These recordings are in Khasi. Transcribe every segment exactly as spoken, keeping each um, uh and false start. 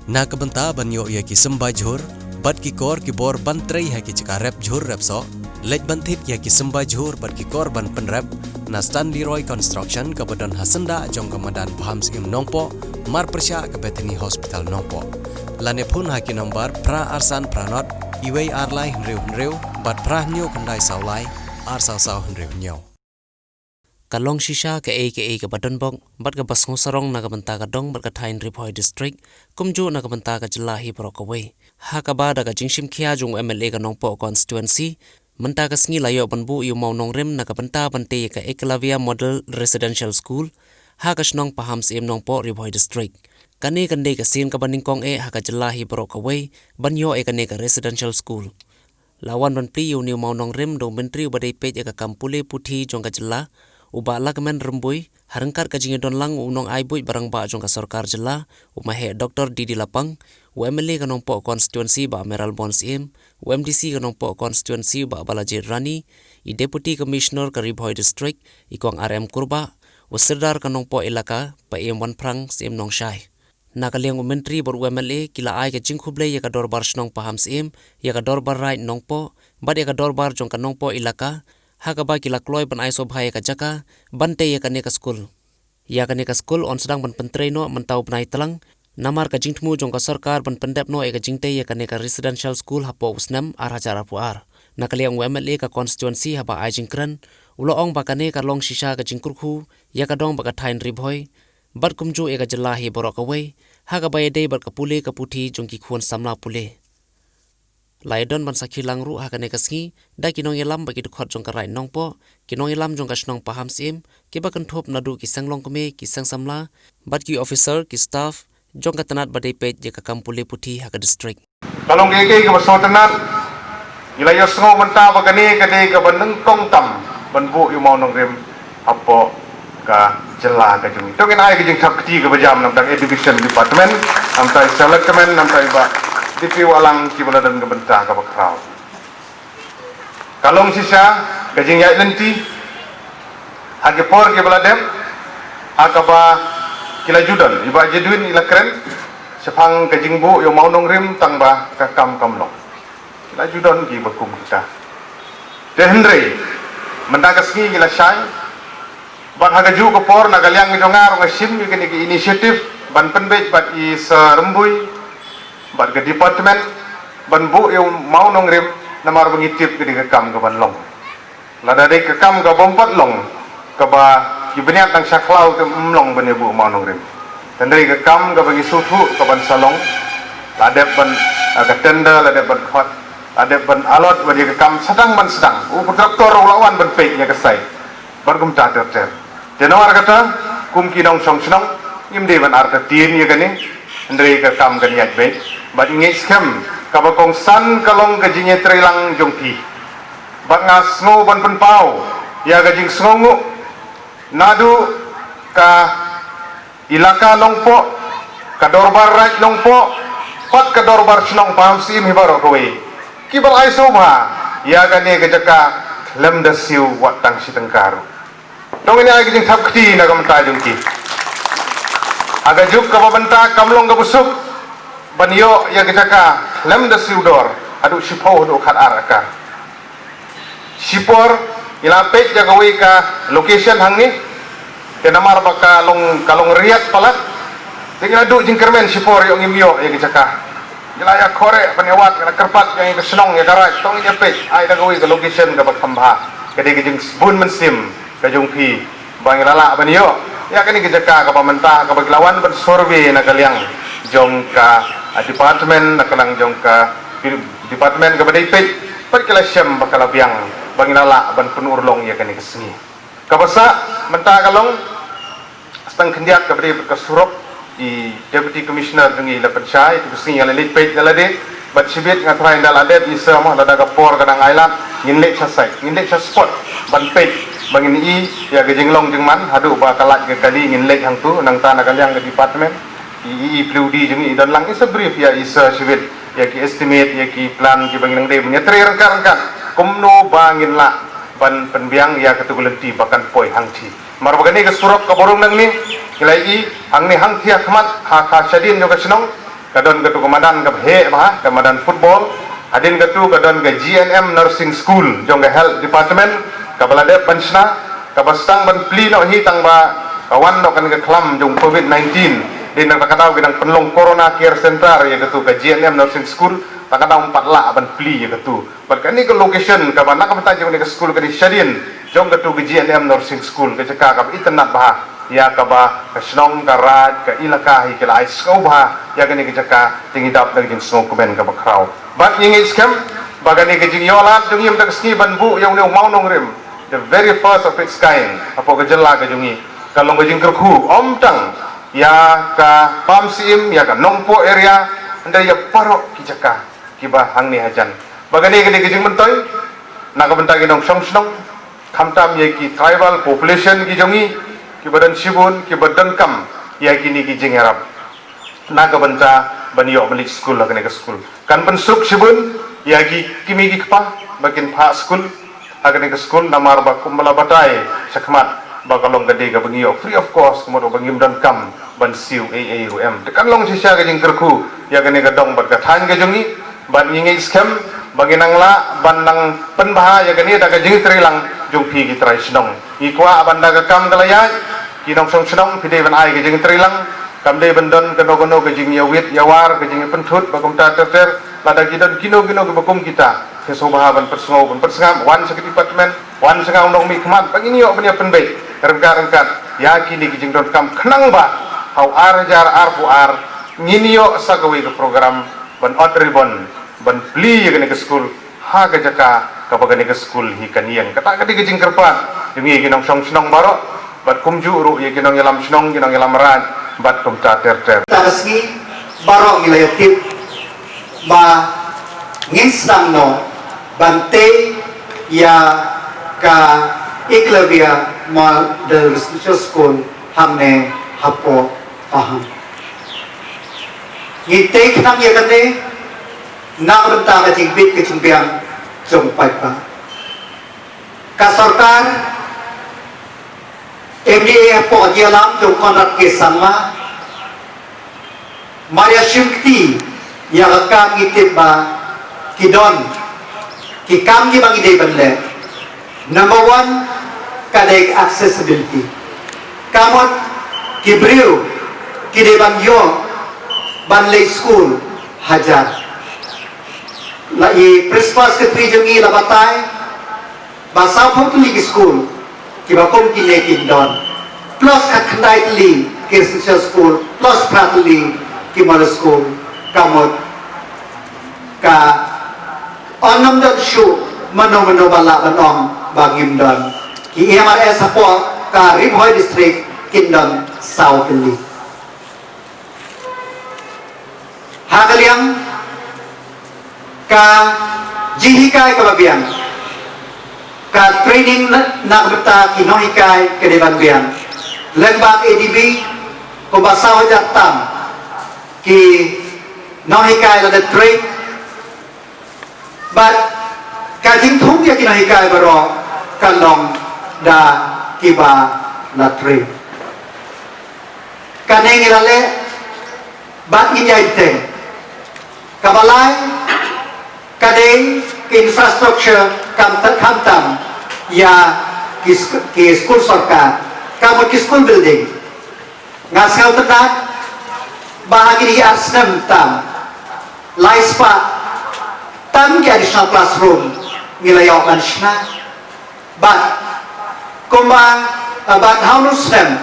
Na ka bynta ban ïoh ïa ki symbai jhur bad ki kor ki bor ban trei ha ki jaka rep jhur rep soh, leit ban thied ïa ki symbai jhur bad ki kor ban pynrep na Stanley Roy Construction kaba don ha syndah jong ka madan Paham Syiem Nongpoh, mar pyrshah ka Bethany Hospital Nongpoh. Lane phone ha ki nombar phra ar san phra nod, iwei ar lai hynriew hynriew bad phra hynñiew khyndai saw lai ar saw saw hynriew hynñiew. Ka long shisha kaei kaei kaba donbok bad kaba sngewsarong na ka bynta ka dong bad ka thaiñ Ri Bhoi District, kumjuh na ka bynta ka jylla hi baroh kawei. Ha kaba da ka jingshim khia jong u M L A ka Nongpoh constituency, mynta ka sngi la ïoh ban buh ïa u mawnongrim na ka bynta ban tei ïa ka Eklavya Model Residential School ha ka shnong Paham Syiem Nongpoh, Ri Bhoi District. Kane kan dei ka sien kaba nyngkong eh ha ka jylla hi baroh kawei ban ïoh ïa kane ka residential school. La wan ban plie ïa une u mawnongrim da u Myntri uba dei peit ïa ka kam pule puthi jong ka jylla, u Bah Lahkmen Rymbui, ha ryngkat ka jingïadon lang u nongai buit ba rangbah jong ka sorkar jylla, u maheh Doctor D D Lapang, u M L A ka Nongpoh constituency Bah Mayralborn Syiem, u M D C ka Nongpoh constituency Bah Balajied Rani, i Deputy Commissioner ka Ri Bhoi District, i Kong R M Kurbah, u Sirdar ka Nongpoh Elaka, Bah Ïem Wanphrang Syiem Nongshai. Na ka liang u Myntri bad u M L A ki la ai ka jingkhublei ïa ka Dorbar Shnong Paham Syiem, ïa ka Dorbar Raid Nongpoh, bad ïa ka Dorbar jong ka Nongpoh Elaka, ha kaba ki la kloi ban ai sngewbha ïa ka jaka ban tei ïa kane ka skul. Ïa kane ka skul yn sdang ban pyntrei noh mynta u bnai tlang, namar ka jingthmu jong ka sorkar ban pyndep noh ïa ka jingtei ïa kane ka residential school hapoh u snem ar hajar arphew ar. Na ka liang u M L A ka constituency haba ai jingkren, u la ong ba kane ka long shisha ka jingkyrkhu ïa ka dong bad ka thaiñ Ri Bhoi, bad kumjuh ïa ka jylla hi baroh kawei, ha kaba ïadei bad ka pule ka puthi jong ki khun samla pule. La ïadon ban sakhi lang ruh ha kane ka sngi da ki nongïalam bad ki dkhot jong ka Raid Nongpoh, ki nongïalam jong ka shnong Paham Syiem, kiba kynthup naduh ki seng longkmie, ki seng samla, bad ki officer, ki staff jong ka tnat ba dei peit ïa ka kam pule puthi ha ka district. Ka long kaei kaei kaba sngewtynnat, ngi la ïohsngew mynta ba kane ka dei kaba nyngkong tam ban buh ïa u mawnongrim hapoh ka jylla ka jong ngi. To ngin ai ka jingthap kti kaba jam na ka bynta ka education department, na ka bynta i Sir Lahkmen, na ka bynta i Bah D P Wahlang kiba la don ka bynta kaba khraw. Ka long shisha ka jingïaid lynti ha ki por kiba la dep, ha kaba ki la ju don, i Bah Jedwin i la kren shaphang ka jingbuh ïa u mawnongrim tang ba ka kam kam long. Ki la ju don kiba kum kita. Te hynrei mynta ka sngi ki la shai. Bad ha kajuh ka por na ka liang jong nga ruh nga shim ïa kane ka initiative ban pynbeit bad i Sir Rymbui bad ka department ban buh ïa u mawnongrim, namar ba ngi tip ka dei ka kam kaban long. Lada dei ka kam kabym pat long, kaba ki bniat dang sha khlaw te ym long ban ïa buh mawnongrim. Hynrei ka kam kaba ngi sngewthuh kaban sa long, la dep ban, ah, ka tender, la dep ban khot, la dep ban allot, ban ïa ka kam sdang ban sdang. U contractor u la wan ban peit ïa ka site. Bad kumta ter ter. Te namar kata, kum ki nongshong shnong, ngim dei ban artatien ïa kane, hynrei ka kam kan ïaid beit. Bad ngi ngeit skhem, kaba kongsan ka long ka jingïatreilang jong phi. Bad nga sngew ban pynpaw ïa ka jingsngewnguh naduh ka Elaka Nongpoh, ka Dorbar Raid Nongpoh, bad ka Dorbar Shnong Paham Syiem hi baroh kawei, kiba la ai sngewbha ïa kane ka jaka khlem da siew wat tang shi tyngka ruh. To ngin ai ka jingthap kti na ka bynta jong ki. Ha ka juk kaba mynta kam long kaba suk ban ïoh ïa ka jaka khlem da siew dor haduh shiphew haduh khatar akar. Shipor ngi la peit ïa kawei ka location hangne. Te namar ba ka long, ka long riat palat, te ngi la duh jingkyrmen shipor ïoh ngim ïoh ïa ka jaka. Ngi la ïa khore ban ïa wad, ngi la kyrpad ïa ka shnong, ïa ka raid, to ngin ïa peit ai da kawei ka location kaba kham bha. Ka dei ka jingbun mynsiem ka jong phi ba ngi la lah ban ïoh ïa kane ka jaka kaba mynta kaba ki la wan ban survey na ka liang jong ka, ah, department, na ka liang jong ka department kaba dei peit, bad ki la shem ba ka la biang ba ngi la lah ban pynurlong ïa kane ka sngi. Kaba sah mynta ka long tang khyndiat kaba dei bad ka surok, i Deputy Commissioner jong ngi i la pynshai, ïa ka sngi nga la leit peit ïa lade. Bad shibit nga tharai ynda la dep i Sir mo, lada ka por ka dang ailad, ngin leit sha site, ngin leit sha spot ban peit, ba ngin i ïa ka jinglong jingman haduh ba ka lait ka kali, ngin leit hangtu. Nangta na ka liang ka department, i, i, i P W D jong ngi i don lang, i sa brief ïa i Sir shibit ïa ki estimate, ïa ki plan kiba ngi nang dei ban ïatrei ryngkat ryngkat, kumno ba ngin lah ban pynbiang ïa katu ka lynti ba kan poi hangthie. Namar ba kane ka surok kaba rung nangne, ngi la i hangne hangthie ha khmat, ha ka shadien jong ka shnong, Ka don katu ka madan kaba heh bha, ka madan football. Hadien katu ka don ka G N M Nursing School jong ka Health Department, kaba la dep ban shna, kaba sdang ban plie noh hi tang ba ka wan noh kane ka khlam jong covid nineteen. Dei na kata ka daw ki dang pynlong Corona Care Center ïa katu ka G N M Nursing School, ta ka daw ym pat lah ban plie ïa katu. Bad kane ka location kaba na ka bynta jong kane ka skul ka dei shadien jong katu ka G N M Nursing School, ka jaka kaba itynnad bha ïa kaba ka shnong, ka raid, ka ilaka hi ki la ai sngewbha ïa kane ka jaka. Te ngi dap da ka jingsngewkmen kaba khraw. Bad ngi ngeit skhem ba kane ka jingïoh lad jong ngi mynta ka sngi ban buh ïa une u mawnongrim, the very first of its kind hapoh ka jylla ka jong ngi, ka long ka jingkyrkhu ym tang ïa ka Pahamsyiem, ïa ka Nongpoh area, hynrei ïa baroh ki jaka kiba hangne hajan. Ba kane ka dei ka jingmyntoi na ka bynta ki nongshong shnong, khamtam ïa ki tribal population ki jong ngi, kiba don shibun kiba donkam ïa kine ki jingïarap na ka bynta ban ïoh ban leit skul ha kane ka skul. Kan pynsuk shibun ïa ki kmie ki kpa ba kin phah skul ha kane ka skul, namar ba kumba la batai shakhmat ba ka long ka dei kaba ngi ïoh free of cost, ka mut ba ngim donkam ban siew ei ei ruh em. Te kan long shisha ka jingkyrkhu ïa kane ka dong bad ka thaiñ ka jong ngi, bad ngi ngeit skhem ba ngi nang lah ban nang pynbha ïa kane da ka jingtreilang jong phi ki trai shnong. Ngi kwah ban da ka kam ka la ïaid, ki nongshong shnong, phi dei ban ai ka jingtreilang, kam dei ban don kano kano ka jingïawit ïawar, ka jingïapynthut ba kumta ter ter. Lada ki don kino kino kiba kum kita, phi sngewbha ban pynsngew ban pynsngap, wan sha ka department, wan sha nga u nongmihkhmat ba ngin ïoh ban ïa pynbeit ryngkat ryngkat ïa kine ki jingdonkam, khnang ba ha u ar hajar arphew ar ngin ïoh sa kawei ka program ban ot ribbon, ban plie ïa kane ka skul ha ka jaka kaba kane ka skul hi kan ïeng. Kata ka dei ka jingkyrpad jong ngi ki nongshong shnong baroh, bad kumjuh ruh ïa ki nongïalam shnong, ki nongïalam raid bad kumta ter ter. Ta ka sngi baroh ngi la ïatip ba ngin sdang noh ban tei ïa ka Eklavya Model Residential School hangne hapoh Pahang. Ngi tei khnang ïa kane na ka bynta ka jingbit ka jingbiang jong u paidbah. Ka sorkar M D A hapoh ka jingïalam jong u Conrad K Sangma, mar ïa shim kti ïa ka kam, ngi tip ba ki don ki kam kiba ngi dei ban leh. Number one, ka dei ka accessibility. Ka mut ki briew ki dei ban ïoh ban leit skul hajan. La i Principal Secretary jong ngi la batai ba sawphew tylli ki skul kiba kum kine kin don, plus khatkhyndai tylli ki residential school, plus phra tylli ki model school. Ka mut ka ong ym don shuh mano mano ba lah ban ong ba ngim don. Ki E M R S hapoh ka Ri Bhoi District kin don saw tylli. Ha ka liang ka jinghikai kaba biang, ka training na, na ka bynta ki nonghikai ka dei ban biang. Lyngba A D B kumba saw hajar tam ki nonghikai la dep train. Bad ka jingthung ïa ki nonghikai baroh ka long da kiba la train. Kane ngi la leh bad ngin ïai bteng. Kaba lai ka dei ka infrastructure, kam ta-, khamtam ïa ki sk-, ki skul sorkar, ka mut ki school building. Nga sngewtynnat ba ha kine ki ar snem tam, lai spah tam ki additional classroom ngi la ïoh ban shna. Bad kumba, bad ha une u snem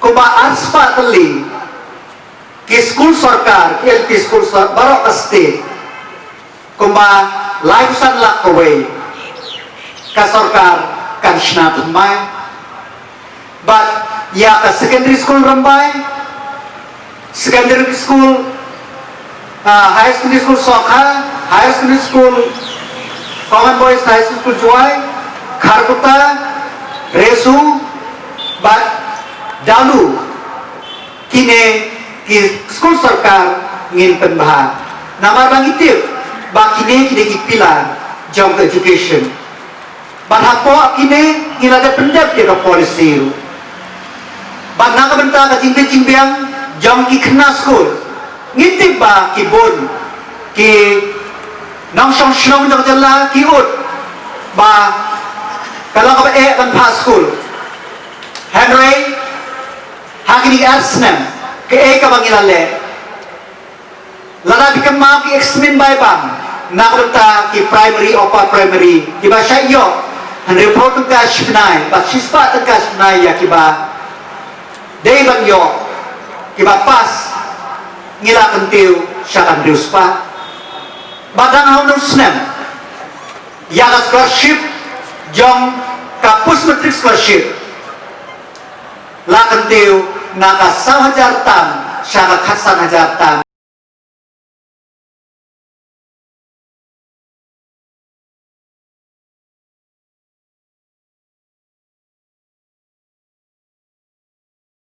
kumba ar spah tylli ki skul sorkar, ki L P skul sor-, baroh ka state, kumba laiphew san lak kawei ka sorkar kan shna thymmai. Bad ïa ka secondary school Rymbai, secondary school, ah, higher secondary school Songkha, higher secondary school Common Boys High School Jowai, Kharkutta, Resu bad Dalu. Kine ki skul sorkar ngin pynbha namar ba ngi tip ba kine ki dei ki pillar jong ka education. Bad hapoh kine ngi la dep pyndep ïa ka policy ruh. Bad na ka bynta ka jingbit jingbiang jong ki khynnah skul. Ngi tip ba ki bun ki nongshong shnong jong ka jylla ki ud ba ka long kaba eh ban phah skul. Hynrei ha kine ki ar snem, kaei kaba ngi la leh? Lada phi kynmaw ki exam bai bang na ka bynta ki primary, upper primary, kiba shah ïoh hynriewphew tyngka shi bnai bad shispah tyngka shi bnai ïa kiba dei ban ïoh, kiba pass, ngi la kyntiew sha ka hynriew spah. Bad dang ha une u snem, ïa ka scholarship jong ka post matric scholarship, la kyntiew na ka saw hajar tam sha ka khatsan hajar tam.